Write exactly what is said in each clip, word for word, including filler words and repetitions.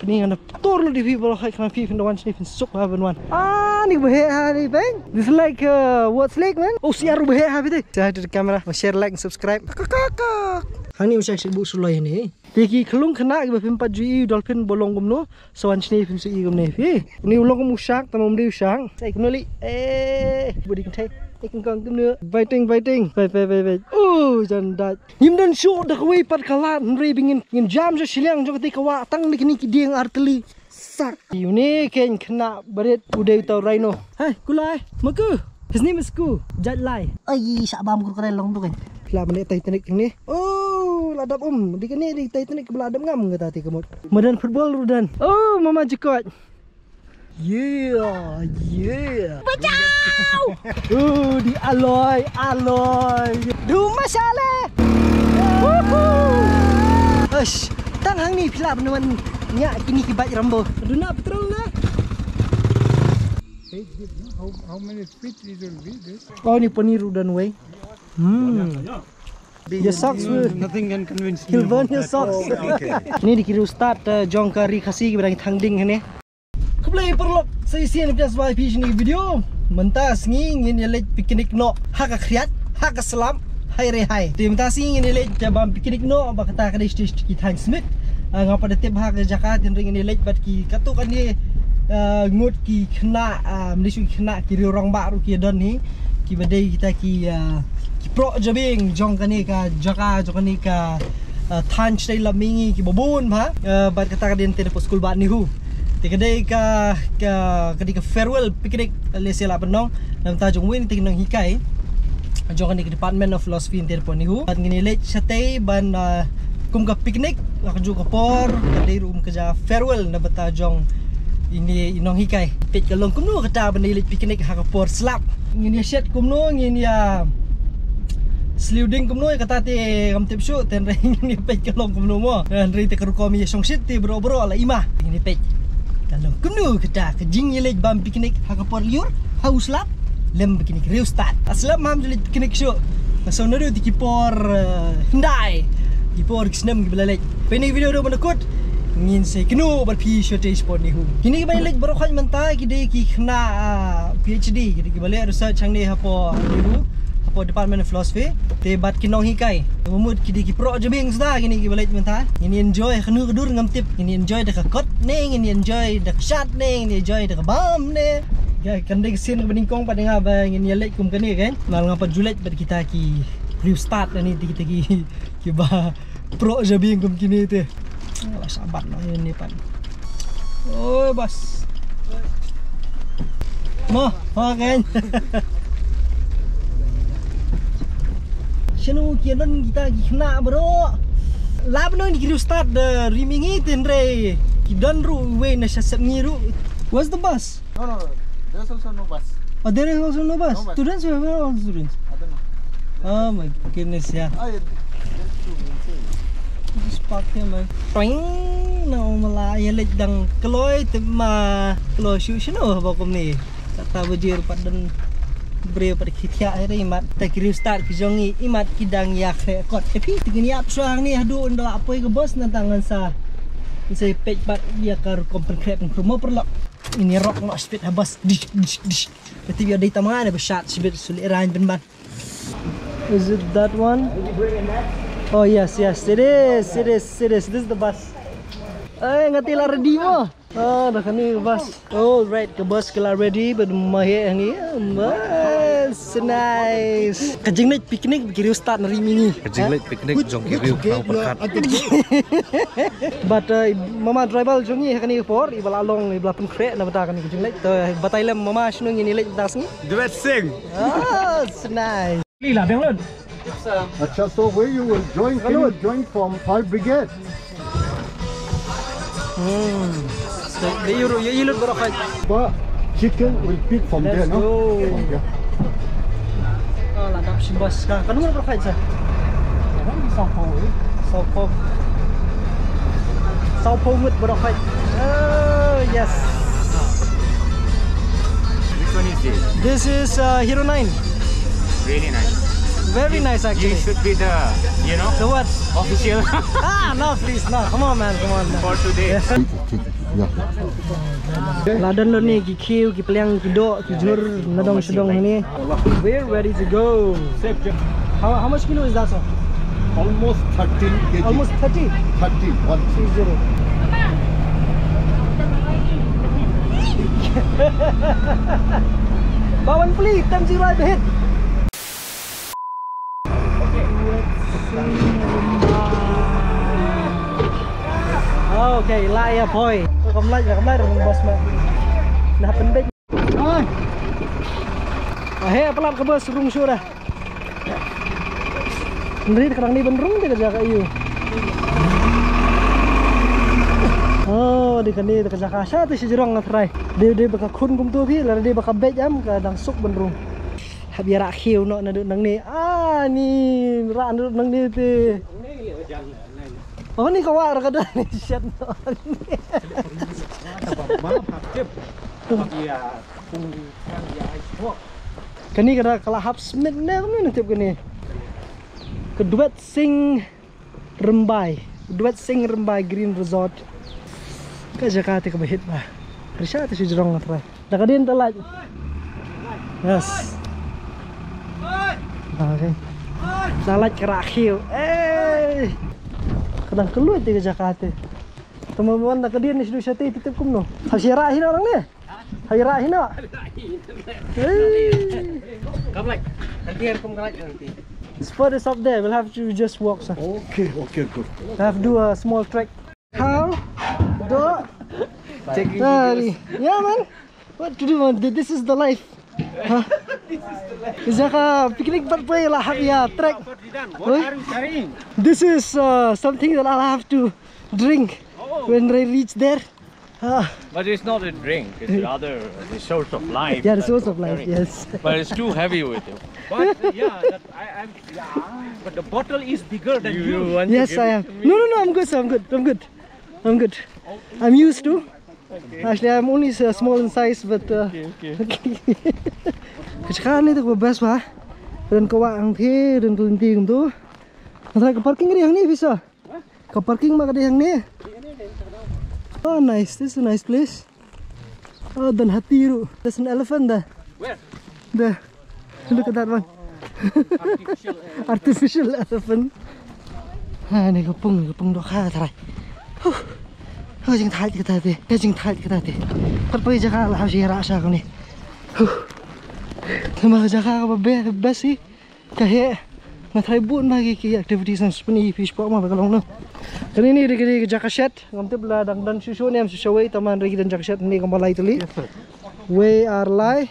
Ni ngan da tur lut ïa phi baroh, khnang phi phin da wan shane phin suk ha ban wan. Ah, ni ba heh ha ni bang. This is like uh, what's like, man? Oh, siar ba heh ha phi te. Say hi to the camera. Share, like and subscribe. Kak, kak, kak. Hangne u shak shibun shu loi hangne. Te ki khlung khynnah kiba phim pat ju i u dolphin ba long kumno, sa wan shane phin sa i kumne phi. Une u long kum u shark, tangba um dei u shark. Sa i kumno lei. Eh, body contact. Eh, kong kong kumno. Biting, biting. Bait, bait, bait, bait. Oh, jan dat. Ngim don shuh da kawei pat ka lad, hynrei ba ngin, ngin jam sha shiliang jong kata ka wah tang da kine ki dieng artylli. Sak. Une keiñ khynnah barit u dei uta u rhino. Hai, kulai, ma ku. His name is Ku. Jait lai. Ai, shah bam kur kare long tu keiñ. Phi lah ban leh Titanic kane. Oh, la dap um. Dei kane dei Titanic ba la dap ngam kata te ka mut. Madan football ruh don. Oh, mama jikoit. Yeah, yeah. Bachao! Oh, di aloi, aloi. Du masale. Woohoo! Ush, tang hangne phi lah ban wan ñiah kine ki bike Rambo. Duna petrol na. Hey, good, no? How, how many feet it will be, this? Oh, ni poni ruh don wei. Hmm. Your socks will, nothing can convince me. He'll burn your socks. Okay. Ni dei ki riewstad, uh, jong ka Ri Khasi kiba dang thang ding hangne. Khublei paralok, sa shisien ïa phi sngewbha ïa phi shane video. Mynta sngi ngin ïa leit picnic noh ha ka khriat, ha ka slap, hai re hai. Te mynta sngi ngin ïa leit bam picnic noh ba kata ka dei sha ki thaiñ Smit. Ah, nga pat da tip ha ka jaka te hynrei ngin ïa leit bad ki katto katne, ah, ngut ki khynnah, ah, mynta shu ki khynnah ki riew rangbah ruh ki don hi. Kiba dei kita ki, ah, ki proh jabieng jong kane ka jaka, jong kane ka, ah, thaiñ shatei lap mihngi kiba bun bha, ah, bad kata ka dei te na poh skul bah NEHU. Te ka dei ka, ka, ka dei ka farewell picnic, lehse lah ban ong, na bynta jong uwei na kita ki nonghikai jong kane ka Department of Philosophy te na poh NEHU. Bad ngin ïa leit shatei ban, ah, kum ka picnic, ha kajuh ka por ka dei ruh kum ka jaka farewell na bynta jong ine i nonghikai. Peit ka long kumno kata ban ïa leit picnic ha ka por slap. Ngin ïa shet kumno, ngin ïa sliu ding kumno, ïa kata te ngam tip shuh, te hynrei ngin ïa peit ka long kumno mo. Hynrei te ka rukom ïa shongshit te baroh baroh la i ma. Ngin ïa peit ka long kumno kata ka jingïaleit bam picnic ha ka por lyiur, ha u slap lem ba kine ki riewstad. Slap mam ju leit picnic shuh. Nga sngew naduh te ki por, eh, hyndai, ki por ki snem kiba la leit. Peit ïa kane ka video haduh ban da kut. Ngin sa ïakynduh bad phi shatei shapoh NEHU. Kine kiba ïaleit baroh khoit mynta ki dei ki khynnah, ah, PhD, ki dei kiba leh research hangne hapoh NEHU, hapoh Department of Philosophy. Te bad ki nonghikai. Te ba mut ki dei ki proh jabieng suda kine kiba leit mynta. Ngin enjoy ha kano ka dur ngam tip. Ngin enjoy da ka kot ne, ngin enjoy da ka shad ne, ngin enjoy da ka bam ne. Ka, kan dei ka sien kaba nyngkong pat ïa nga ba ngin ïaleit kum kane kan. Namar nga pat ju leit bad kita ki riewstad ne, kita ki, kiba proh jabieng kum kine te. Nga la sabat noh ïa une pat. Oi, bas. Mo, mo kan. Shano ki don kita ki khynnah baroh. Lap noh ni ki riewstad da ri mihngi te hynrei ki don ruh uwei na sha Sepngi ruh. Where's the bus? No, no, no. There's also no bus. Oh, there is also no bus. No bus. Students, where are all the students? I don't know. Oh my goodness, yeah. Ah, yeah. There's two inside. Just park here, man. Twing! Na u mala ïaleit dang kloi te ma kloi shuh shano ba kumne. Kata ba jir pat don briew pat ki thiah ïa i mat. Te ki riewstad ki jong ngi i mat ki dang ïa khreh kot. Te phi te ngin ïa pyrshang ni haduh ynda la poi ka bus nangta ngan sa. Ngan sa peit pat ïa ka rukom pynkhreh pynkhreh mo paralok. Ngin ïa rok noh speed ha bus. Dish, dish, dish. Ba tip ïa dei tama ne ba shat speed su leh rang pynban. Is it that one? Oh yes, yes, it is, it is, it is. This is the bus. Eh, nga tip la ready mo. Ah, da kane ka bus. All right, ka bus ka la ready bad ma heh hangne. Bus, nice. Ka jingleit picnic ba ki riewstad na ri mihngi. Ka jingleit picnic jong ki riew khraw pyrkhat. But uh, mama driver jong ngi ha kane ka por, i ba la long, i ba la pynkhreh na bynta kane ka jingleit. To batai lem mama shano ngin ïaleit mynta sngi. Duet sing. Ah, it's nice. Lila Bengalun. Acha, so where you will join? Can you join from Fire Brigade? Hmm. So, you, you, you look baroh khoit. But chicken will pick from there, no? Let's go. From there. Ah, la dap shi bus ka. Kano baroh khoit sa? Saw phew, eh? Saw phew. Saw phew ngut baroh khoit. Oh, yes. Which one is this? This is uh, Hero nine. Really nice. Very nice, actually. You should be the, you know, the what? Official. Ah, no, please, no. Come on, man. Come on, man. For today. Yeah. La don lo ne ki khiew, ki pliang, ki doh, ki jhur, nadong shadong ne. We're ready to go. How, how much kilo is that, sir? Almost thirteen K G. Almost thirty? Thirty, one three zero. Bawan pli, tam jirai behit. Okay, la ya poi. Kam lai, kam lai, rung bos ma. Nah, pen bek. Ai. Ah, he, palat ka bos rung shu da. Nri ka dang ni ban rung te ka jaka ïu. Oh, di kani ka jaka sha te shi jrong nga trai. Di, di ba ka khun kumtu phi, la di ba ka bej am ka dang suk ban rung. Hap ïa rah khiew noh naduh nangne. Ah, ni rah naduh nangne te. Oh, ni ka wah ra ka dah ni shet noh. Kani ka dah ka la hap smit ne kumne na tip kani. Ka Duet Sing Rymbai. Duet Sing Rymbai Green Resort. Ka jaka te ka ba hit ba. Risha te shi jrong nga trai. Da ka dien ta lait. Yes. Okay. Ta lait ka rah khiew. Eh. Ka dang ka luid te ka jaka te. Tama wan da ka dien ni shu sha te tip kumno. Ha shi rah hi na orang ne. Ha shi rah hi na. Eh. Kam lait. Nanti ada kum kam lait nanti. Spot is up there. We'll have to just walk, sir. Okay, okay, good. We'll have to do a small trek. How? Do? Taking videos. Yeah, man. What to do, man? Th-, this is the life. Huh? This is the life. Is like a picnic, but boy, la have ya trek. What are you carrying? This is, uh, something that I'll have to drink when I reach there. Ah. But it's not a drink, it's rather the source of life. Yeah, the source of life, yes. But it's too heavy with you. But, uh, yeah, that I, I'm, yeah, but the bottle is bigger than you. You want to give it to me? Yes, I am. No, no, no, I'm good, sir. I'm good. I'm good. I'm good. I'm used to. Okay. Actually, I'm only s-, small in size, but, uh, okay, okay. Ka jaka ni tu ka best ba. Don ka wah hangtei, don ka lynti kumtu. Ka parking ri hangni, bisa. Ka parking ma ka dei hangne. Oh, nice. This is a nice place. Oh, don hati ruh. There's an elephant there. Where? There. Look at that one. Artificial elephant. Artificial elephant. Ha, ni ka pung, ka pung dohkha trai. Huh. Ka jingthait kata te. Ka jingthait kata te. Pat poi jaka la ha shi rah sha kane. Huh. Tama jaka ka ba be-, best hi. Ka heh, nga tharai bun ba ki, ki activities ngan sa pyni ïa phi shapoh ma ba ka long noh. Kane ni dei ka, dei ka jaka shet, ngam tip la dang don shuh shuh ne em shuh shuh wei, tangba hynrei ki don jaka shet ne kumba lai tylli. Yes, sir. Wei ar lai.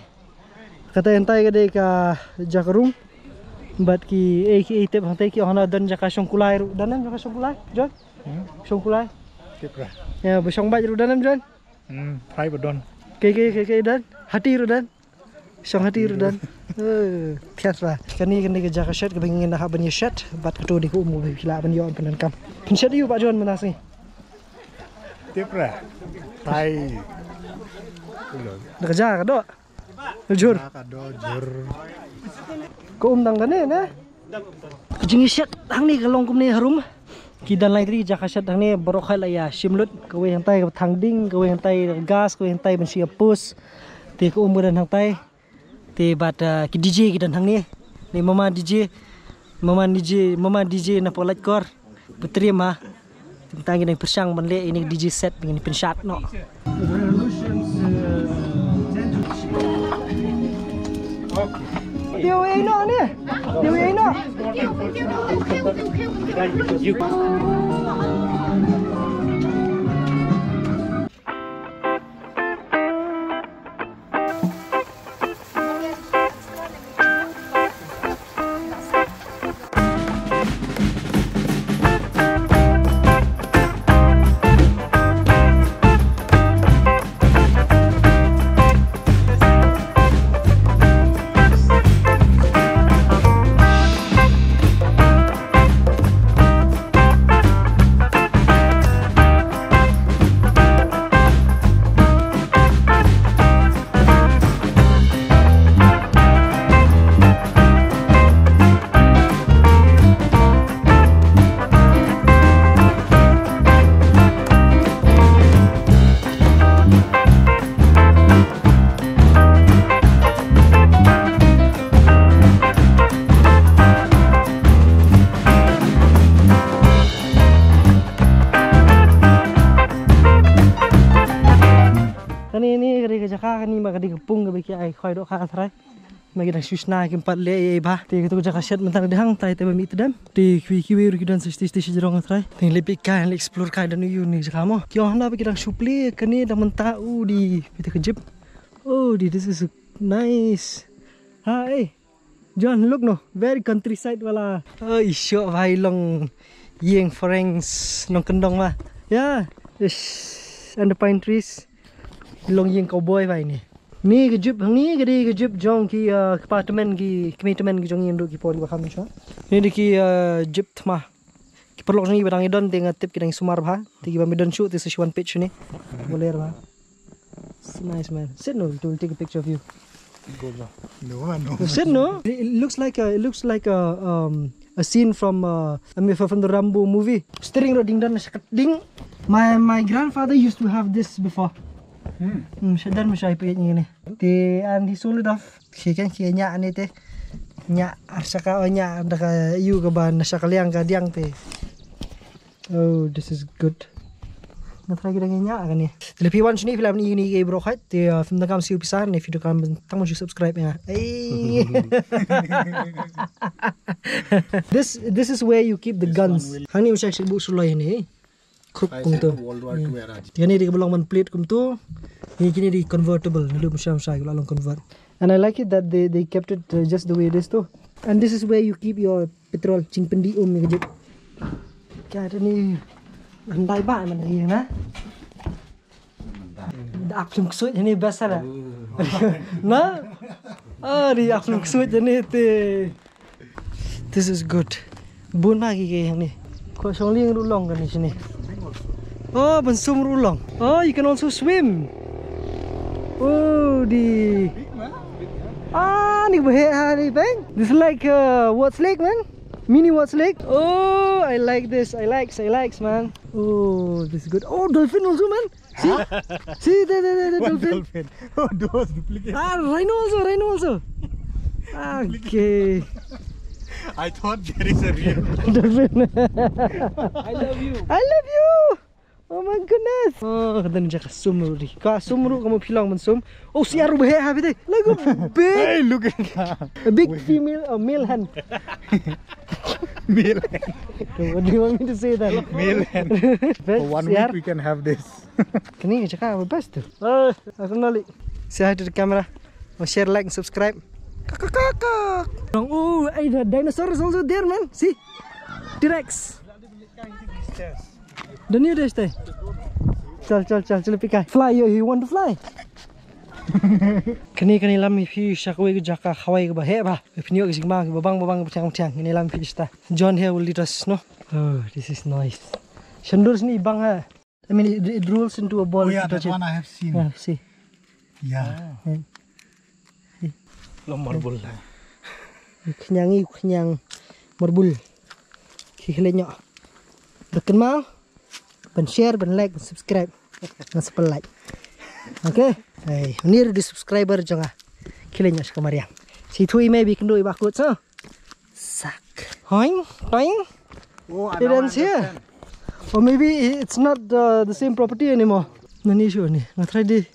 Kata hangtai ka dei ka jaka rung. Bad ki, eh, ki, eh, tip hangtai ki ong hana don jaka shong kulai ruh. Don em jaka shong kulai, John? Hmm? Shong kulai? Tip ra. Ïa, ba shong bad ruh don em, John? Hmm, tharai ba don. Ke, ke, ke, ke don? Hati ruh don? Shong hati ruh don. Eh, thiah ba. Kane, kane ka jaka shet kaba ngin da hap ban ïa shet. Bad kato dei ka um kaba phi lah ban ïoh pyndonkam. Pynshet ïa u Bah John mynta sngi. Tip ra. Thai. Da ka jaka doh. Jhur. Ka doh jhur. Ka um dang kane ne? Ka jingïashet hangne ka long kumne harum. Ki don lai tylli ki jaka shet hangne baroh khoit la ïa shim lut. Kawei hangtai kaba thang ding, kawei hangtai gas, kawei hangtai ban shu ïa post. Te ka um ka don hangtai. Te bad, ah, ki D J ki don hangne. Ne mama D J, mama D J, mama D J na Polatkor. Putri ma. Tang ngi dang pyrshang ban leh ïa kane ka D J set ba ngin pynshat noh. Tiew ei noh ne. Tiew ei noh. Jaka kane ma ka dei ka pung kaba ki ai khwai dohkha, trai. Ma ki dang shu shna kim pat leh ei ei bha. Te kato ka jaka shet mynta ka dei hangtai te ba mih tdem. Te kiwei kiwei ruh ki don sa shatei shatei sha jrong, trai. Te ngi leit peit kai, ngi leit explore kai, don ïa une jaka mo. Ki ong hana ba ki dang shu plie kane da mynta. U di, peit ka jeep. Oh di, this is nice. Ha, eh. John, look no, very countryside wala. Oi, shoh bha, i long ïing phareng nongkyndong ma. Yeah, ish, under pine trees. I long ïing cowboy bha ine. Ni ka jeep, ni ka dei ka jeep jong ki, uh, kpa tymmen, ki kmie tymmen ki jong ngi, ruh ki por ba kham shuh. Ni dei ki, uh, jeep thma. Ki paralok jong ngi ba dang ïadon te nga tip ki dang sumar bha. Te ki bym don shuh te sa shu wan peit shane. Ba ler bha. It's nice, man. Sit no, we'll take a picture of you. Go, go. No, no. Sit no. It looks like a, it looks like a, um, a scene from, uh, I mean, from the Rambo movie. Steering ruh ding don sha ka ding. My my grandfather used to have this before. Hmm. Hmm, sha don ma sha i peit ngi ne. Te and he sold it off. Ki kan ki nya ne te. Nya ar sha ka, nya da ka ïu kaba na sha ka liang ka diang te. Oh, this is good. Nga try ki dang nya kane. Te lada phi wan shane phi lah ban ïoh ïa kine ki brocade. Te, uh, phim donkam siew pisa ne phi donkam tang ban shu subscribe ïa nga. Ei. This this is where you keep the guns. Hangne u shai shai bu suloi ne. Crook kumto. Te kane dei kaba long ban plate kumto. Kine dei convertible. Naduh mynshwa mynshwa ki la long convert. And I like it that they they kept it, uh, just the way it is too. And this is where you keep your petrol, jingpyndih um ïa ka jeep. Ka dei ni handai ba man ïa na. Da ak film ksuid ni best la. Na? Ah, di ak film ksuid ni te. This is good. Bun ma ki ki ni. Ko shong lieng ruh long kane shane. Oh, ban sum ruh long. Oh, you can also swim. Oh, di. Ah, ni bahaya ha ni, bang. This is like, uh, Watts Lake, man. Mini Watts Lake. Oh, I like this. I likes, I likes, man. Oh, this is good. Oh, dolphin also, man. See? See, there, there, there, there, dolphin. Dolphin. Oh, those duplicate. Ah, rhino also, rhino also. Okay. I thought there is a real. Dolphin. I love you. I love you. Oh my goodness. Oh, ka don jaka sum ruh di. Ka sum ruh, ka mut phi long ban sum. Oh, syiar ruh bahaya ha phi te. Like a big, Hey, look at that. A big female, a male hen. Male. What do you want me to say then? Male. For one week we can have this. Kane ka jaka ba best tu. Oh, aku nali. Say hi to the camera. Oh, share, like, and subscribe. Kak, kak, kak, kak. Oh, hey, the dinosaur is also there, man. See? T-Rex. The new dish te. Chal, chal, chal, chal, phi kai. Fly, yo, you want to fly? Kane, kane lam ïa phi sha kawei ka jaka khawai kaba heh bha. Phin ïoh ka jingma kiba bang ba bang, ba thiang ba thiang. Kane lam ïa phi sha ta. John here will lead us, no? Oh, this is nice. Shandur sini bang ha. I mean, it, it rolls into a ball. Oh yeah, If you touch that it. One I have seen. Yeah, see. Yeah. Yeah. Lo marble la. Khñiang i khñiang marbul. Ki khleh ñiuh. Ba kynmaw ban share, ban like, ban subscribe. Ngan sa pynlait. Okay. Hey, ni ruh dei subscriber jong nga. Khleh ñiuh sha ka mariang. Shi thui maybe kynduh i ba kut so. Sak. Hoing, hoing. Oh, It ends here. Or maybe it's not the, the same property anymore. Nani shu ni. Nga try di.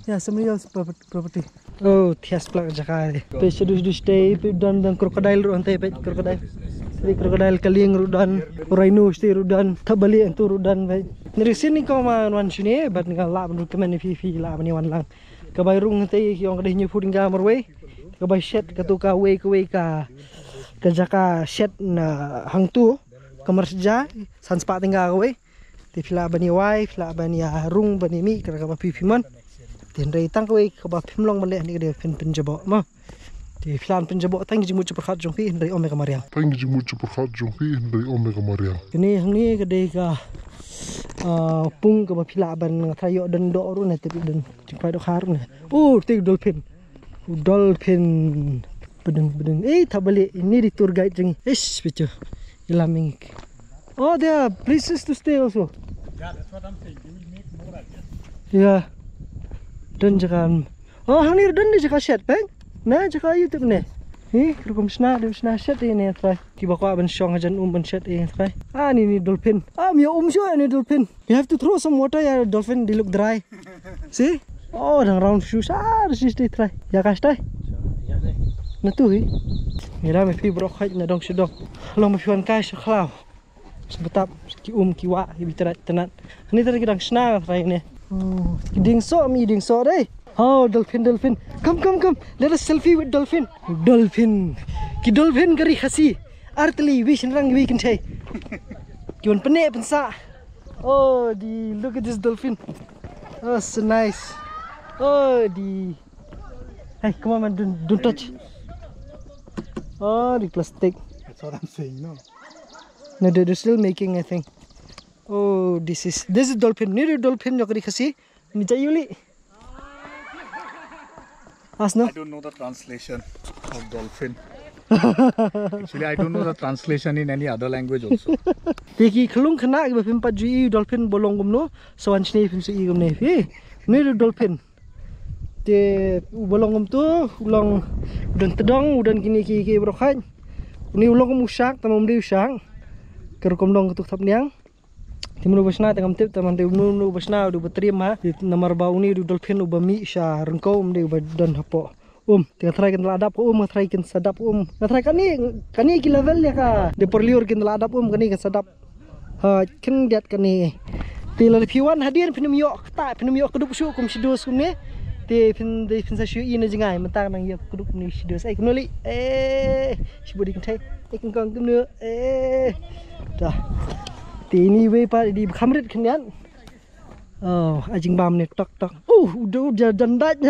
Yeah, somebody else's proper- property. Oh, thiah splah jaka di. Pe sha dus dus te, pe don don crocodile ruh hangtei, pe crocodile. Pe crocodile, ka lieng ruh don, rhino te ruh don, thabali antu ruh don, pe. Ni ri sini ko ma wan shini, but nga lah ban recommend phi, phi lah ban wan lang. Ka bai rung hangtei ki ong ka dei hynñiew phew tyngka marwei. Ka bai shet katu kawei kawei ka, ka jaka shet na hangtu. Ka mar sha san spah tyngka kawei. Te phi lah ban ïa wai, phi lah ban ïa rung, ban ïa mih, ka kaba phi phi mon. Te hynrei tang kawei kaba phim long ban leh hangne ka dei phin pynjaboh mo. Te phi lah ban pynjaboh tang ki jingmut jingpyrkhat jong phi, hynrei ym ïa ka mariang. Tang ki jingmut jingpyrkhat jong phi, hynrei ym ïa ka mariang. Kane hangne ka dei ka, ah, pung kaba phi lah ban, nga tharai ïoh don doh ruh ne, te phi don jingkwai dohkha ruh ne. Oh, te dolphin. Dolphin. Bedeng, bedeng. Eh, thabali. Ini di tour guide jong ngi. Ish, pichu. Ilam ing. Oh, there are places to stay also. Yeah, that's what I'm saying. They will make more, I guess. Yeah. Don jaka. Oh, hangne don di jaka shet, peng. Na jaka YouTube ne. Ni, rukom shna, rukom shna shet ini, trai. Kiba kwah ban shong hajan um ban shet ini, trai. Ah, ni, ni dolphin. Ah, mi um shu ni dolphin. You have to throw some water, yeah, dolphin, they look dry. See? Oh, dang round shu sar shi dei trai. Ïa ka stai. Na tu hi. Mira me phi bro khait na dong shu dong. Long me phi wan kai shu khlaw. Shu batap ki um ki wah ki bitrat tanat. Ani trai ki dang shna trai ne. Oh, ki ding so mi ding so dei. Oh, dolphin, dolphin. Come, come, come. Let us selfie with dolphin. Dolphin. Ki dolphin ka ri Khasi. Artylli wi shynrang wi kynthei. Ki wan pyneh pynsa. Oh, di look at this dolphin. Oh, so nice. Oh, di. Hey, come on, man, don't, don't touch. Oh, the plastic. That's what I'm saying, no? No, they're, they're still making, I think. Oh, this is, this is dolphin. Ni dolphin jong ka ri Khasi. Ni jai uli. As no? I don't know the translation of dolphin. Actually, I don't know the translation in any other language also. Te ki khlung khynnah kiba phim pat ju i dolphin ba long kumno, sa wan shane phim sa i kumne phi. Ni dolphin. Te u ba long kumto, u long u don tdong, u don kine ki ki bro khait. Ni u long kum u shark, tang um dei u shark. Ka rukom long ka tuk thap niang. Te mano ba shna te ngam tip, te man dei mano mano ba shna u dei ba trim ha. Te namar ba uni u dei dolphin u ba mih sha ryngkew, um dei u ba don hapoh um. Te nga tharai kin la dap ka um, nga tharai kin sa dap um. Nga tharai kane, kane ki level ïa ka. Dei por liur kin la dap um, kane kin sa dap. Ha, kin diat kane. Te la phi wan hadien phin ym ïoh kata, phin ym ïoh kdup shuh kum shi dos kumne. Te phin, dei phin sa shu i na jngai, mynta nang ïoh kdup kumne shi dos. Ai kumno li. Eh, shi bodi kynthei. Ai kong kong kumno. Eh. Ta. Te ini wei pa di khamrit khyndiat. Oh, a jingbam ne tok tok. Uh, udah udah dandat.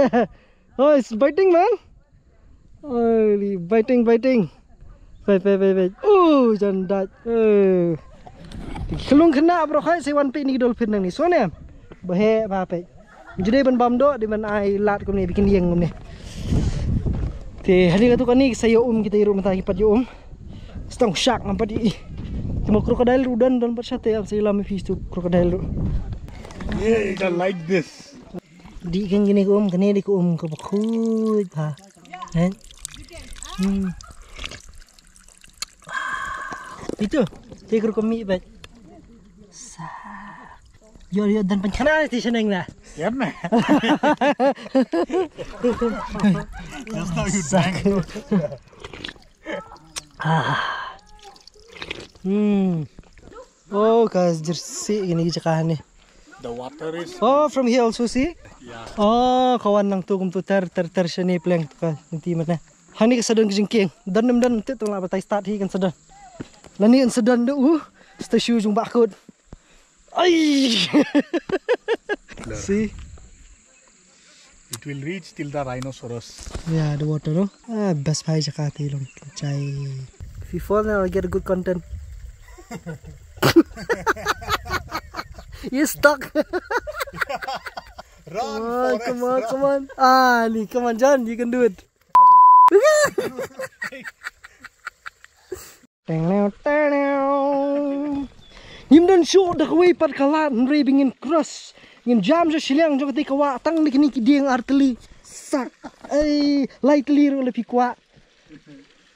Oh, it's biting, man. Oh, really biting, biting. Bait, bait, bait, bait. Oh, dandat. Oh. Khlung khynnah bro khait sa wan peit ni dolphin nang ni. So ne. Ba he ba peit. Ju dei ban bam doh, dei ban ai lad kumne, ba kin ïeng kumne. Te hadi katu kane sa ïoh um kita ïa ruh mynta ki pat ïoh um. Stang shark ngam pat i. Te ma crocodile ruh don, don pat shatei, am sa ïalam ïa phi tu crocodile ruh. Yeah, you can like this. Dih kein kine ka um, kane dei ka um kaba khuid bha. Eh? Hmm. Itu, te ka rukom mih bad. Sa. Yo, yo, dan pynkhana te shaneng na. Yep, man. That's how you drank. Ah. Hmm. Oh, ka jersey ini jaka ni. The water is. Oh, from here also see? Yeah. Oh, kawan nang tu kum tu ter ter ter shane pleng tu ka nanti mana. Hani ka sadon ka jingkieng. Dan nem dan tu tu la batai start hi kan sadon. Lani kan sadon du. Statue jong bakut. Ai. See? It will reach till the rhinoceros. Yeah, the water, no? Ah, best bhai jaka te long chai. If you fall now, I'll get a good content. You're stuck. Run, oh, Forrest, come on, run. Come on. Ah, ni, come on, John, you can do it. Teng neu, teng neu. Ngim don shuh da kawei pat ka lad, hynrei ba ngin cross. Ngin jam sha shiliang jong kata ka wah, tang da kine ki dieng ar tylli. Sak. Ai, lai tylli ruh la phi kwah.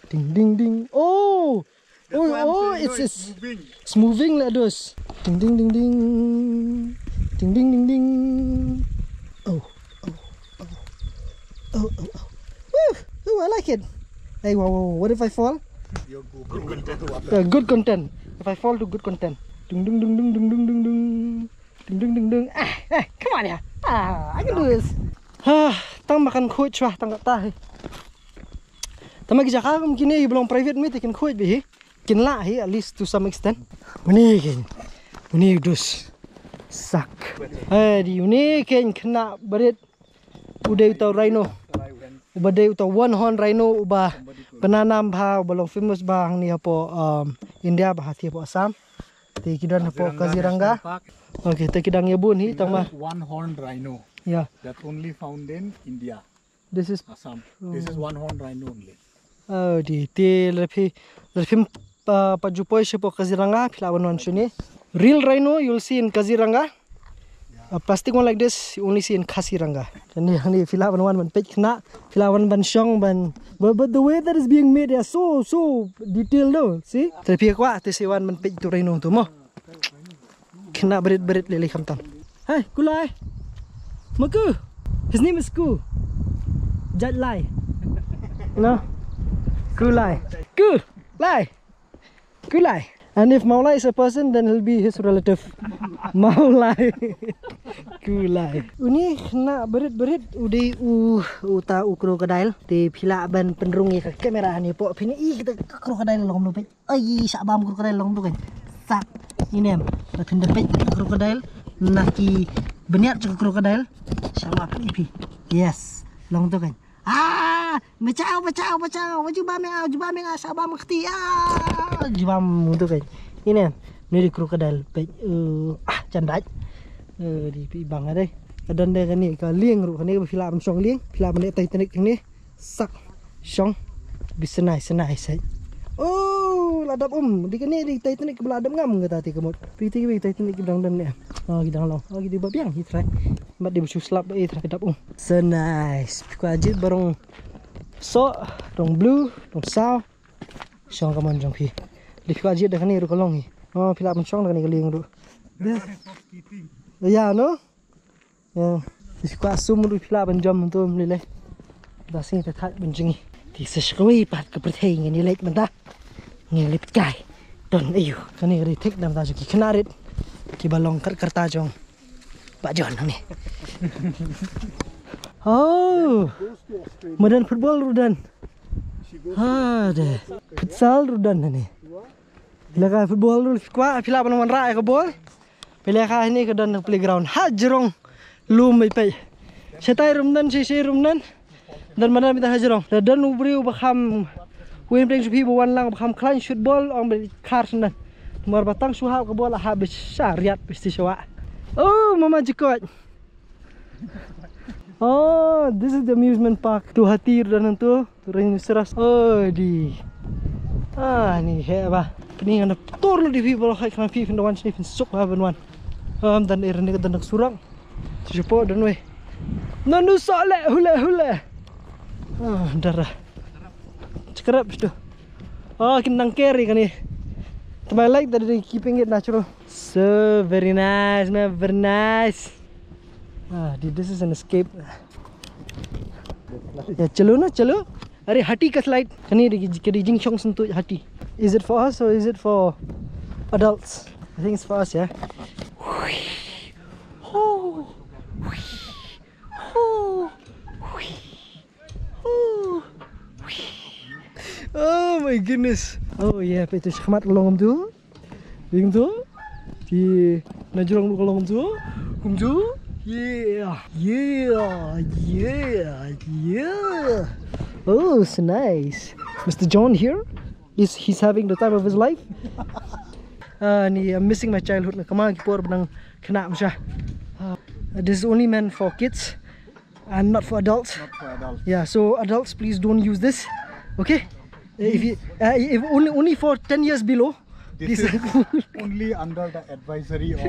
Ding, ding, ding. Oh. Oh, oh, it's, it's moving like this. Ding, ding, ding, ding. Ding, ding, ding, ding. Oh, oh, oh. Oh, oh, oh. Woo! Ooh, I like it. Hey, wow, wow, wow. What if I fall? You're good, good content. Yeah, good content. If I fall to good content. Dung, dung, dung, dung, dung, dung, dung, dung. Dung, dung, dung, dung. Ah, eh, come on here. Ah, I can do this. Ah, tang makan khuid chwa, tang kata hi. Tama ki jaka kum kine, i ba long private me te kin khuid bha hi. Kin lah hi, at least to some extent. Mane kin. Mane dus. Sak. Eh, di une kin khynnah barit. U dei uta u rhino. Uba dei uta u one horn rhino uba pynanam bha, uba long famous bha hangne hapoh, um, India, bad ha ti hapoh Assam. Te ki don hapoh Kaziranga National Park. Okay, te ki dang ïa bun hi tang ma. One horn rhino. Yeah. That only found in India. This is Assam. Oh. This is one horn rhino only. Oh, di te lada phi, lada phim, uh, pat ju poi shapoh Kaziranga, phi lah ban wan shane. Real rhino you'll see in Kaziranga. A plastic one like this, you only see in Khasiranga. Kane, kane, phi lah ban wan ban peit khynnah, phi lah wan ban shong ban. But, but the way that is being made, yeah, so, so detailed, no? See? Te phi kwah, te sa wan ban peit tu rhino tu mo. Khynnah barit barit lei lei khamtam. Hey, kulai. Maku. His name is Ku. Jat Lai. No? Ku Lai. Ku Lai. Ku Lai. And if Mawlai is a person, then he'll be his relative. Mawlai. Ku Lai. Uni khynnah barit-barit u dei u, uta u crocodile. Te phi lah ban pynrung ïa ka kamera hangne hapoh, phin i kita ka crocodile long noh peit. Ai, shah bam crocodile long tu kan. Sak. Ine em. La thin da peit crocodile. Na ki bniat jong crocodile. Shah bam peit phi. Yes. Long tu kan. Ah, bachao, bachao, bachao. Ju bam ïa nga, ju bam ïa nga, shah bam kti. Ah, ju bam tu kan. Ine em. Ni dei crocodile peit. Uh, ah, jan dait. Uh, dei phi bang dei. Ka don dei kane ka lieng ruh, kane ka phi lah ban shong lieng, phi lah ban leh Titanic kane. Sak. Shong. Bi synai, synai, sai. Oh, la dap um. Dei kane dei Titanic ba la dap ngam kata te ka mut. Phi te ki Titanic ki dang don ne. Oh, ki dang long. Oh, ki dei ba biang hi trai. Bad dei ba shu slap ba i trai, ka dap um. So nice. Phi kwah jied ba rong soh, rong blue, rong saw. Shong ka mon jong phi. Dei phi kwah jied da kane ruh ka long hi. Oh, phi lah ban shong da kane ka lieng ruh. Dei. Ya, no? Ïa, phi kwah sum ruh phi lah ban jam hangto ym lei lei. Ba sngewthuh ban jngi. Te sa sha kawei pat ka pyrthei ngin ïaleit mynta. Ngin leit kai. Don aiu. Kane ka dei thik namar jong ki khynnah rit. Kiba long kat kyrta jong Bah John hangne. Oh. Madan football ruh don. Ha de. Futsal ruh don hangne. Lehkai football ruh phi kwah, phi lah ban wanrah ïa ka ball. Phi lehkai hangne ka don playground. Ha jrong lum ei peit. Shatai ruh don, shisha ruh don. Don madan mynta ha jrong. Da don u briew ba kham, u ïeng pdeng sha phi ba wan lang ba kham khlaiñ shoot ball, ong ba khar sha nan. Namar ba tang shu hap ka ball, hap ba sha riat ba sha wah. Oh, mama jikoit. Oh, this is the amusement park. Tu hati ruh don hangto, tu rhinoceros. Oh, di. Ah, ni heh ba. Pynïeng da tur lut ïa phi ba la hoi khnang phi phin da wan shane phin suk ba ban wan. Um, don ïa kane ka don ka surok. Shapoh don wei. Nanu sole hule hule. Ah, dara. Chekrep tu. Oh, kin nang carry kane. To my like that they keeping it natural. So very nice, man, very nice. Ah, dude, this is an escape. Ya, chalo na, chalo. Are, hati ka slide. Kane dei, ka dei jingshong sngewthuh hati. Is it for us or is it for adults? I think it's for us, yeah. Oh my goodness. Oh yeah, peit tu shakhmat long kumtu. Peit kumtu. Ki na jrong ruh long kumtu. Kumtu. Yeah, yeah, yeah, yeah. Oh, so nice. Mister John here is, he's having the time of his life. Uh, ni, I'm missing my childhood. Na kama ki por ba nang khynnah mynshwa. Uh, this is only meant for kids and not for adults. Not for adults. Yeah, so adults, please don't use this. Okay? Uh, if you, uh, if only, only for ten years below. This is only under the advisory of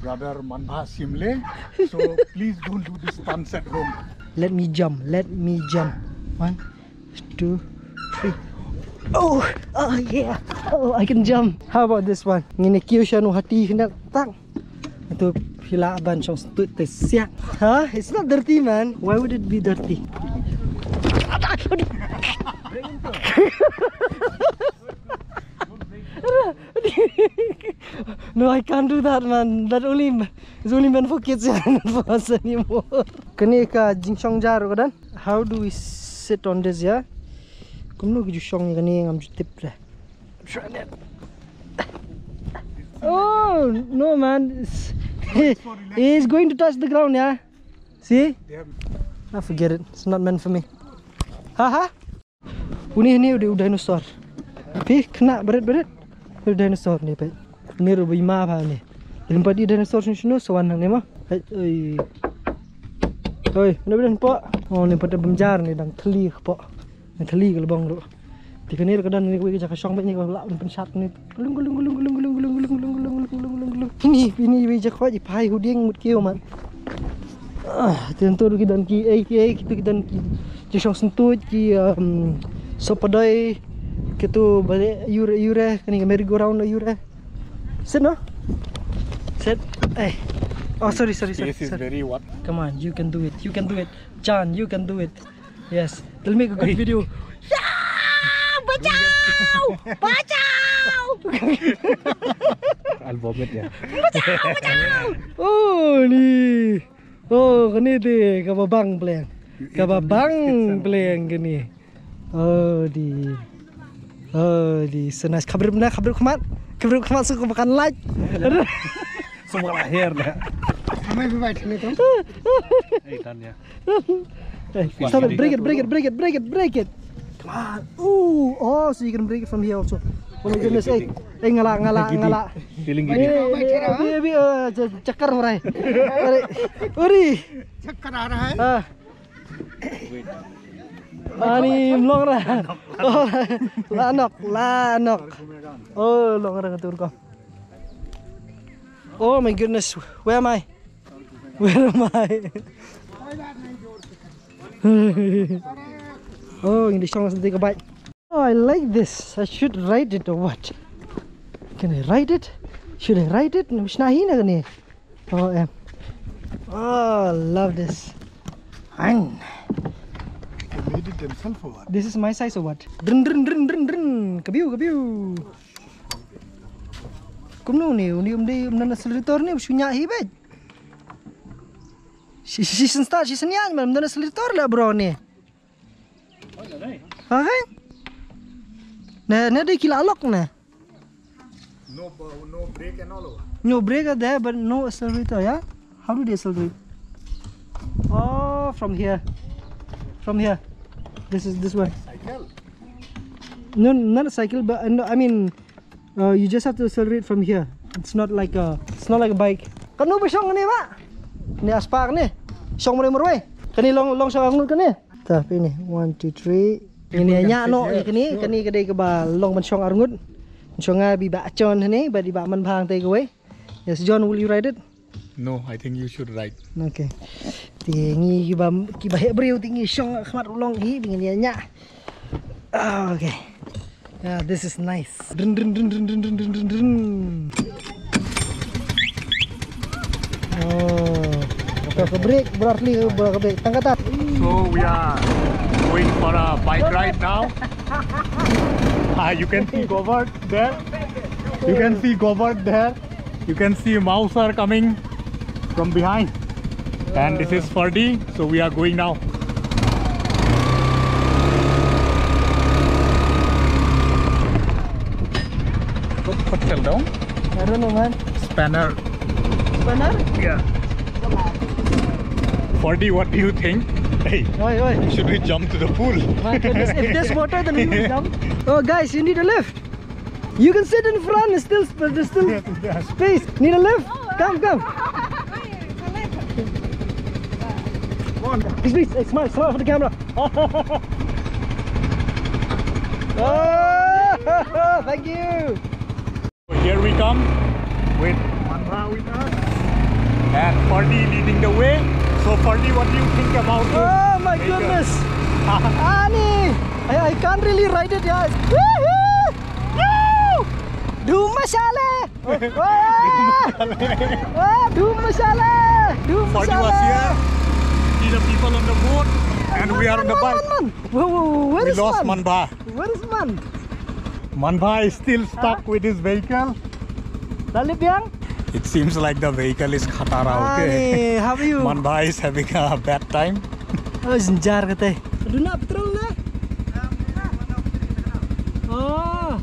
brother Manbha Simle. So please don't do this stunts at home. Let me jump. Let me jump. One, two, three. Oh, oh yeah. Oh, I can jump. How about this one? Ngin ïa kiew sha u hati khnang tang. Tu phi lah ban shong sngewthuh te siak. Huh? It's not dirty, man. Why would it be dirty? No, I can't do that, man. That only, it's only meant for kids, yeah, not for us anymore. Kane ka jingshong jar ka don. How do we sit on this, yeah? Kumno ki ju shong ïa kane, ngam ju tip re. Oh, no, man. It's, he's going to touch the ground, yeah? See? They have Ah, forget it. It's not meant for me. Ha ha. Une une u dei u dinosaur. Phi khynnah barit barit. U dinosaur ne peit. Une ruh ba i ma pha une. Lympat i dinosaur shano shano sa wan hangne ma. Hei, oi. Oi, une ba don hapoh. Oh, ne pat da bym jar ne dang thylli hapoh. Dang thylli ka lbong ruh. Te kane ruh ka don ne kawei ka jaka shong bad ne ka lah ban pynshad ne. Lung lung lung lung lung lung lung lung lung lung lung lung lung. Ini ini wei jaka i phai huding mut kiew mat. Ah, te ntu ki don ki ei ki ei ki tu ki don ki jingshong sngewthuh ki, um, sopadoi ki tu bale yure yure kane ka merry go round yure. Sit no? Sit. Eh. Oh, sorry, sorry, sorry, sorry. Come on, you can do it. You can do it. John, you can do it. Yes. We'll make a good video. Yeah! Bachao! Bachao! I'll vomit, yeah. Bachao! Bachao! Oh, ni. Oh, kane te kaba bang pleng. Kaba bang pleng kane. Oh, di. Oh, di. So nice. Khabrip na, khabrip khmat. Khabrip khmat su kaba kan like. Semua lahir dah. Amai bi bai thane to. Hey, Tanya. Hey, stop it. Break it, break it, break it, break it, break it. Come on. Ooh, oh, so you can break it from here also. Oh my goodness, hey. Hey, ngala, ngala, ngala. Feeling Hey, giddy. hey, hey, hey, hey, uh, ch- chakkar ho raha hai. Uri. Chakkar aa raha hai. Ah. Ani mlong ra. Oh, la nok, la nok. Oh, long ra tur ko. Oh my goodness, where am I? Where am I? Oh, in the song something about. Oh, I like this. I should ride it or what? Can I ride it? Should I ride it? Nabishna hi na kani. Oh, em. Oh, love this. Fine. They made it themselves or what? This is my size or what? Drin drin drin drin drin. Kabiu kabiu. Kumno ni, ni um di um nan accelerator ni shu nya hi bet. Si si sen start si sen nya man nan accelerator la bro ni. Okay. Na na di kila lock na. No, uh, no brake and all over. No brake are there, but no accelerator, yeah? How do they accelerate? Oh, from here. From here. This is this one. Cycle. No, not a cycle, but uh, no, I mean, uh, you just have to accelerate from here. It's not like a, it's not like a bike. Kano ba shong ni ba? Ni aspa ni. Shong mari marwei. Kani long long shong ngut kani. Tapi ni one, two, three. Ini nya no, kani kani kadai kaba long ban shong arngut. Shong abi ba chon ni ba di ba man bhang tai kawei. Yes, John, will you ride it? No, I think you should ride. Okay. Ti ngi kiba kiba he briew ti ngi shong khmat long hi bing ni nya. Ah, okay. Yeah, this is nice. Dun dun dun dun dun dun dun dun dun. Oh. Ka break berarti berarti tang kata. So we are going for a bike ride now. Ah, you can see Govard there. You can see Govard there. You can see Mauser coming from behind. And this is Ferdy. So we are going now. What, what fell down? I don't know, man. Spanner. Spanner? Yeah. Ferdy, what do you think? Hey, Oi, oi. should we jump to the pool? My goodness, if there's water, then we will jump. Oh, guys, you need a lift. You can sit in front. It's still, there's still space. Need a lift? Come, come. Please, please, hey, smile, smile for the camera. Oh, thank you. Here we come with Manbha with us and Ferdy leading the way. So Ferdy, what do you think about this? Oh my goodness. Ani, I, I can't really ride it, guys. Woohoo! Woo! Dhum machale! Ah! Ah, dhum machale! Dhum Ferdy was here. See the people on the boat and we are on the bike. Whoa, whoa, where We is lost Man? Manbha. Where is Man? Manbha is still stuck with his vehicle. Lalibyang? It seems like the vehicle is khatara, okay? Ani, how are you? Manbha is having a bad time. Oh, jinjar kate. Duna petrol na? Oh.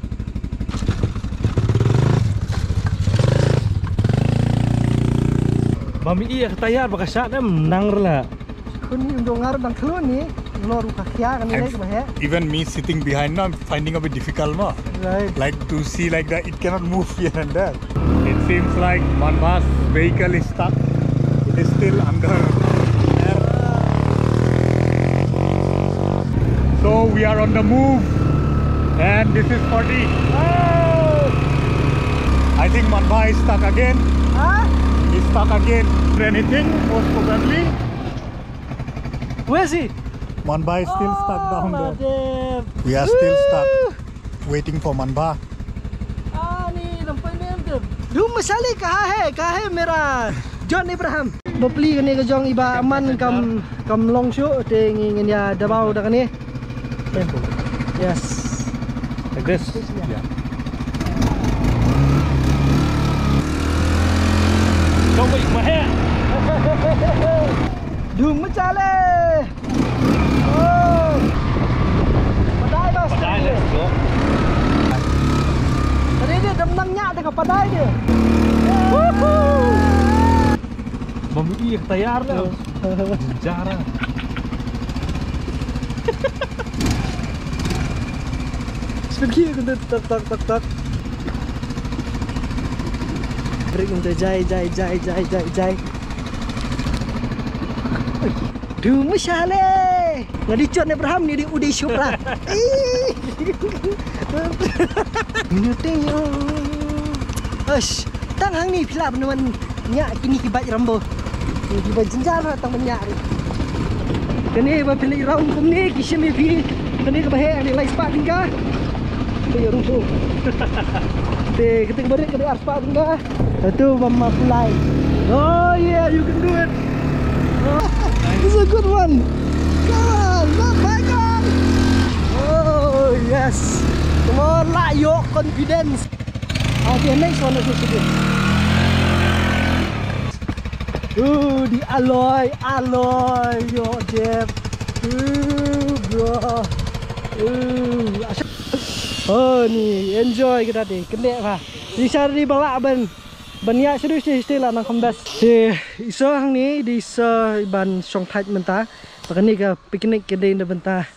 Bami iya tayar baka sat em nang rela. Kuni undo ngar dang khlun ni. Lor ka khia kan ni lek bahe. Even me sitting behind now, I'm finding a bit difficult, no? Right. Like to see like that, it cannot move here and there. It seems like Manbha's vehicle is stuck. It is still under air. So we are on the move, and this is Ferdy. I think Manbha is stuck again. Huh? He's stuck again. Anything, most probably. Where is he? Manbha is still stuck down there. Mahadev. We are still stuck, Woo! Waiting for Manbha. Ani, lampai ni em tu. Dhum machale kaha hai? Kaha hai mera? John Abraham. Bapli kane ka jong i Bah Aman kam, kam long shuh te ngi ngin ïa dabaw da kane. Yes. Like this? Yeah. Don't wait my hair. Dum machale. Oh. Padai, bas. Padai, let's go. Tadi dia dem nang nyak dengan padai dia. Woohoo. Bam iya ke tayar lah. Jara. Speed gear kena tak, tak, tak, tak. Brake kena jai, jai, jai, jai, jai, jai. Du mashale. Nga di John Abraham ni di Uday Chopra. Ih. Ni teng yo. Ash, tang hang ni phi lah ban wan nya kini ki bike Rambo. Ki bike jynjar tang ban nya. Kane ba phi leit round kumne ki shim ïa phi. Kane ka ba heh ni lai spah tyngka. Te ïa rung shu. Te kata ka ba rit ka dei ar spah tyngka. Atu ba ma pulai. Oh yeah, you can do it. Oh, this is a good one. Come on, not my gun. Oh yes. Come on, lah, your confidence. Okay, next one, let's do it. Ooh, the alloy, alloy, yo, Jeff. Ooh, bro. Ooh, oh, ni enjoy kita dei. Kena ha. Di sar di balak ban. Ban ïa shu shu shu la nang kham best. Te isa hangne di isa ban shong thait mynta. Ba kane ka picnic ka dei na bynta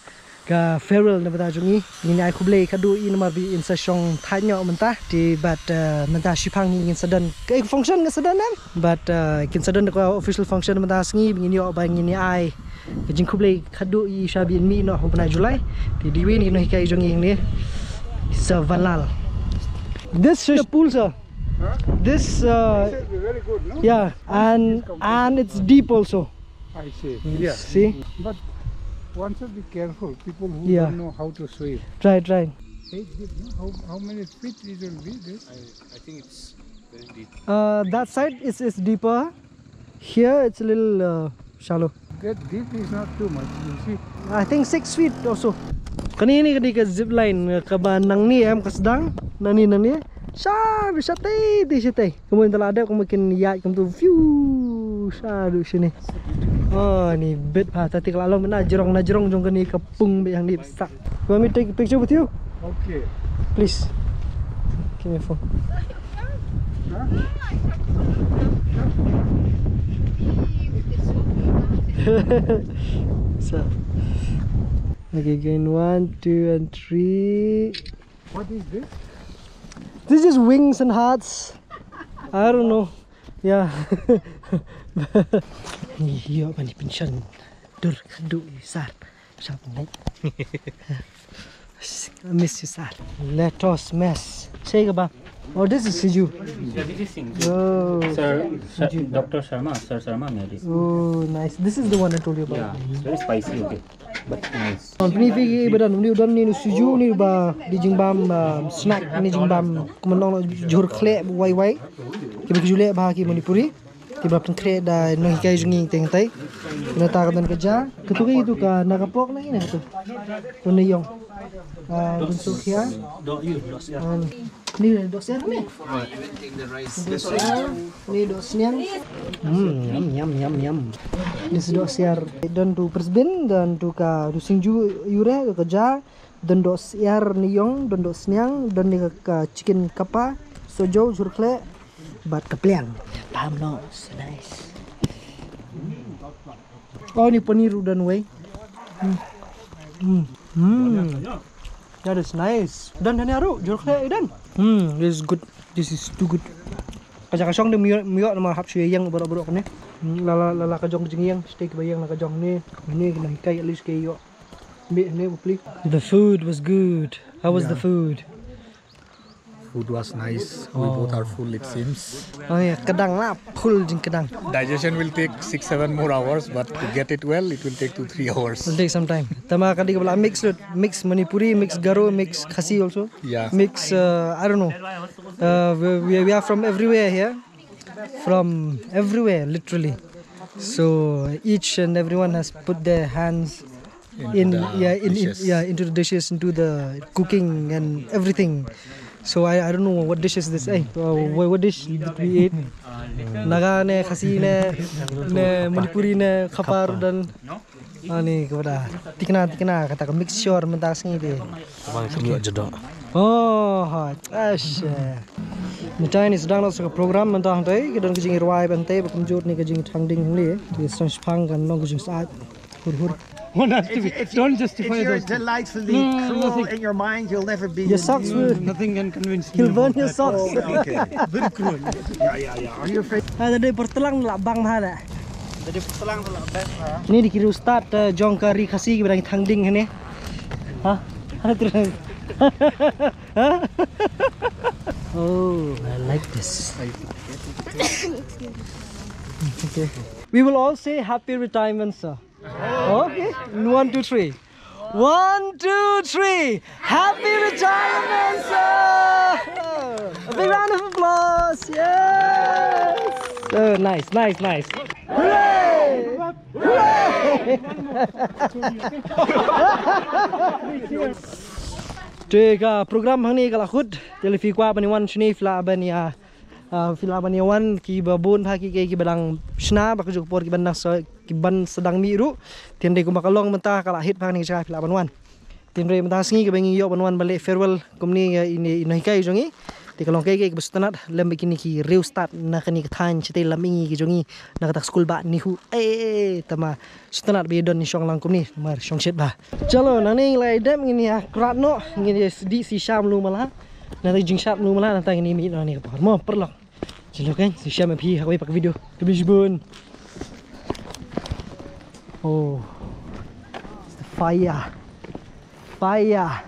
ka farewell na bynta jong ngi. Ngin ai khublei khadduh i namar ba in sa shong thait ñiuh mynta. Te bad mynta shipang ngi ngin sa don ka function nga sa don em. Bad kin sa don ka official function na bynta sngi ngin ïoh ba ngin ai ka jingkhublei khadduh i sha ba in mih noh ha u bnai July. Te dei wi ni noh hikai jong ngi ne. Sa Valal. This is the pool, sir. Huh? This, uh, this is very good, no? Yeah, and and it's deep also. I see. Mm, yeah. See? But one should be careful. People who, yeah, don't know how to swim. Try, try. Eight feet, no? How, how many feet it will be? This? I, I think it's very deep. Uh, that side is is deeper. Here it's a little uh, shallow. That deep is not too much, you see. I think six feet or so. Kane ne ka dei ka zip line, eh, kaba nangne em ka sdang, nangne nangne. Sha, shatei, tei shatei. Kumne te la dep kumne kin ïaid kumtu view sha du shane. Oh, ni bit pha, ta te ka la long na jrong na jrong jong kane ka pung beit hangne sa. You want me to take a picture with you? Okay. Please. Give me a phone. So, okay, again, one, two, and three. What is this? This is wings and hearts. I don't know. Yeah. Ni yo mani pension. Dur kadu sar. Shop night. I miss you, sir. Let us mess. Say goodbye. Oh, this is Siju. Yeah, this is Singh. Oh. Sir, sir, Siju. Doctor Sharma, Sir Sharma made it. Oh, nice. This is the one I told you about. Yeah, it's very spicy, okay. But nice. Ni fi ki badan ni udan ni Siju ni ba di jingbam, uh, snack ni jingbam kumno jhur khleh wai wai. Ki ba ki jule ba ki Manipuri. Ki ba pynkhreh da nonghikai jong ngi teng tai. Nata ka don ka ja. Katu ka itu ka na ka pok na ina katu. Katu na yong. Ah, bunsu khia. Ni doh siar ni. Doh siar, ni doh sniang. Hmm, yum, yum, yum, yum. Ni si doh siar. Don tu persbin, don tu ka tu singju yure ka ja. Don doh siar ni yong, don doh sniang, don ni ka, ka chicken kapa, sojo, jhur khleh, bad ka pliang. Pam no, so nice. Oh, ni paneer u don wei. Hmm. Hmm. Hmm. That is nice. Don, don ni aru, jhur khleh don. Hmm, this is good. This is too good. Ka ja ka shong de miok miok namar hap shu ïeng baroh baroh kane. Hmm, la la la la ka jong jingïeng, steak ba ïeng la ka jong ne. Ne kena hikai at least ke ïoh. Bit ne bapli. The food was good. How was the food? Food was nice. We both are full, it seems. Oh yeah, kadang la full jing kadang. Digestion will take six, seven more hours, but to get it well, it will take two, three hours. It'll take some time. Tama kadi ka bala mix lut, mix Manipuri, mix Garo, mix Khasi also. Yeah. Mix, uh, I don't know. Uh, we, we, we are from everywhere here. from everywhere, literally. So each and everyone has put their hands in, yeah, in, in, yeah, into the dishes, into the cooking and everything. So I, I don't know what dish is this. Eh, uh, what, what dish did we eat? Naga ne, Khasi ne, ne Manipuri ne, khapar dan. Ani ka bada tikna tikna kata ka mixture mynta sngi de. Bang sini aja dok. Oh, ha, ash. Mynta ini sedang nak saka program mynta hangtai, ka don ka jingïarwai ban tai, ba kumjuh ni ka jingthang ding hangli. Ki sang shipang kan long ka jingsaid. Hur hur. One has to be. Don't justify those things. Delightfully cruel in your mind, you'll never be. Your socks will. Nothing can convince me. He'll burn your socks. Okay. Very cruel. Yeah, yeah, yeah. Are you afraid? Ah, tadi pertelang lah bang mana. Tadi pertelang tu lah best lah. Ni di kiri ustad, eh, jong ka ri Khasi ki ba dang thang ding ni. Ha? Ha, terus. Ha? Oh, I like this. Okay. We will all say happy retirement, sir. Okay. One, two, three. One, two, three. Happy retirement, sir. A big round of applause. Yes. Oh, nice, nice, nice. Hooray! Hooray! Te ka program hangne ka la khut. Te lada phi kwah ban ïa wan shane, phi lah ban ïa, ah, phi lah ban ïa wan, ki ba bun bha ki, ki, ki ba dang shna, ba ka juh ka por ki ban dang sa, ki ban sa dang mih ruh. Te hynrei kumba ka long mynta ka la hit bha kane ka jaka, phi lah ban wan. Te hynrei mynta sngi kaba ngi ïoh ban wan ban leh farewell kumne ïa ine i nonghikai jong ngi. Te ka long kaei kaei kaba sngewtynnat lem bad kine ki riewstad na kane ka thaiñ shatei lam mihngi ki jong ngi na kata ka skul bah NEHU. Eh, tangba sngewtynnat ba ïadon i shong lang kumne, namar shong shit bha. Chalo, nangne ngi la ïa dep, ngin ïa krat noh, ngin ïa dih shisha mluh mala. Nangta jingshat mluh mala, nangta ngin ïa mih noh nangne ka por. Mo, paralok. Chalo kan, shisha ma phi ha kawei pat ka video. Khublei shibun. Oh. It's the fire. Fire.